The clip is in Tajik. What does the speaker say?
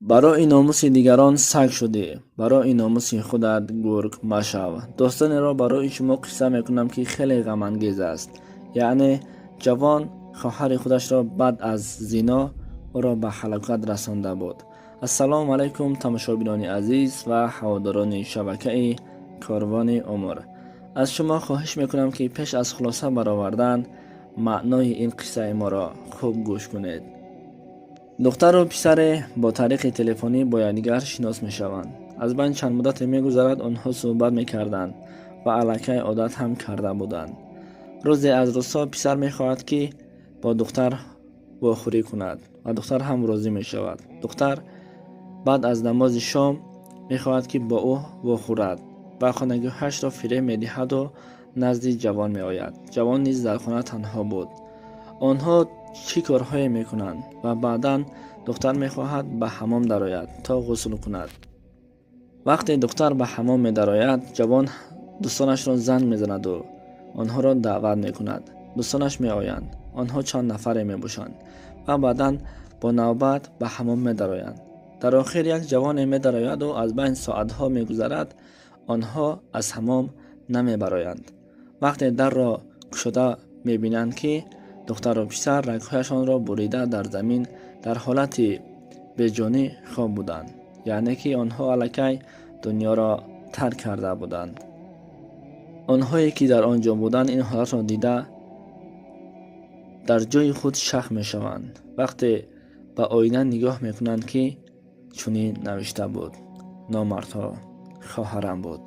Барои номуси дигарон саг шудӣ, барои номуси худат гург машав. Достонеро барои шумо қисса мекунам, ки хеле ғамангез аст. Яъне ҷавон хоҳари худашро баъд аз зино ӯро ба ҳалокат расонда буд. Ассалому алайкум, тамошобинони азиз ва ҳаводорони шабакаи Корвони умр. Аз шумо хоҳиш мекунам, ки пеш аз хулоса баровардан маънои ин қиссаи моро хуб гӯш кунед. Духтару писаре бо тариқи телефонӣ бо якдигар шинос мешаванд. Аз байн чанд муддате мегузарад, онҳо суҳбат мекарданд ва аллакай одат ҳам карда буданд. Рӯзе аз рӯзҳо писар мехоҳад, ки бо духтар вохӯрӣ кунад ва духтар ҳам розӣ мешавад. Духтар баъд аз намози шом мехоҳад, ки бо ӯ вохӯрад ва хонагиҳояшро фиреб медиҳаду назди ҷавон меояд. Ҷавон низ дар хона танҳо буд. Онҳо чӣ корҳое мекунанд ва баъдан духтар мехоҳад ба ҳамом дарояд, то ғусл кунад. Вақте духтар ба ҳамом медарояд, ҷавон дӯстонашро занг мезанаду онҳоро даъват мекунад. Дӯстонаш меоянд. Онҳо чанд нафаре мебошанд ва баъдан бо навбат ба ҳамом медароянд. Дар охир як ҷавоне медарояду аз байн соатҳо мегузарад, онҳо аз ҳамом намебароянд. Вақте дарро кушода мебинанд, ки духтару писар рагҳояшонро бурида дар замин дар ҳолати беҷонӣ хоб буданд, яъне ки онҳо аллакай дунёро тарк карда буданд. Онҳое ки дар он ҷо буданд, ин ҳолатро дида дар ҷои худ шах мешаванд. Вақте ба оина нигоҳ мекунанд, ки чунин навишта буд: «Номардҳо, хоҳарам буд».